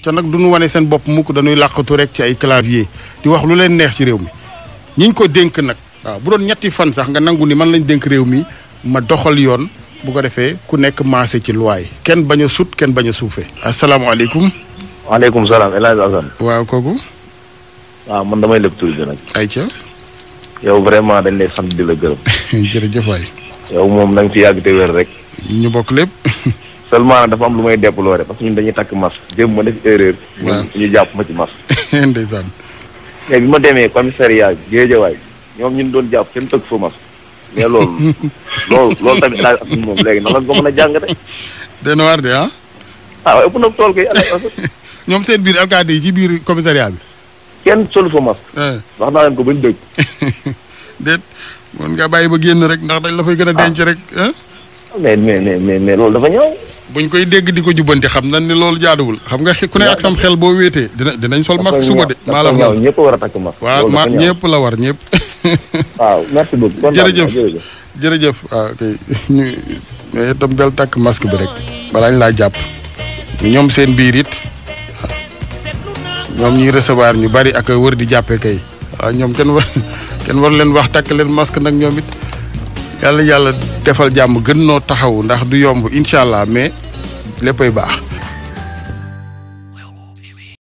te nag duñu wane seen bopp mukk dañuy làqatu rek ci ay clavier di wax lu leen neex ci réew mi ñiñ ko dénk nag waaw bu doon ñetti fan sax nga nangu ni man lañ dénk réew mi ma doxal yoon bu ko defee ku nekk maase ci luwaay kenn bañ a sut kenn bañ a suufee. asalaamaaleykum. waaleykum salaam El Hadj Assane. waaw kooku. waaw man damay lépp tur bi nag. ayca. yow vraiment dañ lay sant di la gërëm. jërëjëf waay. yow moom na nga fi yàgg te wér rek. ñu bokk lépp. seulement nag dafa am lu may déplorer parce que ñun dañuy takk masque jéem ma def erreur. waaw ñu jàpp ma ci masque. ndeysaan. mais bi ma demee commissariat Guédiawaye ñoom ñun doon jàpp kenn tëgg fa masque mais loolu tamit El Hadj Assane moom léegi nan la ko mën a jàngate. dana war de ah. waaw ëpp na tool kay El Hadj Assane. ñoom seen biir alkaati yi ci biir commissariat bi. kenn solu fa masque. wax naa leen ko bañ dëgg. déet mën nga bàyyi ba génn rek ndax dañ la fay gën a denc rek. mais loolu dafa ñëw. buñ koy dégg di ko jubbanti xam nañ ni loolu jaaduwul xam nga ku ne ak sam xel boo wéetee dinañ sol masque suba de. maa la wax ñëpp war a takk masque. waaw ñëpp la war ñëpp. waaw merci beaucoup. jërëjëf waaw kay ñu mais itam del takk masque bi rek balaa ñu laa jàpp ñoom seen biir it ñoom ñuy recevoir ñu bari ak wër di jàppee kay waaw ñoom kenn war leen wax takk leen masque nag ñoom it yàlla defal jàmm gën noo taxaw ndax du yomb incha allah mais léppay baax.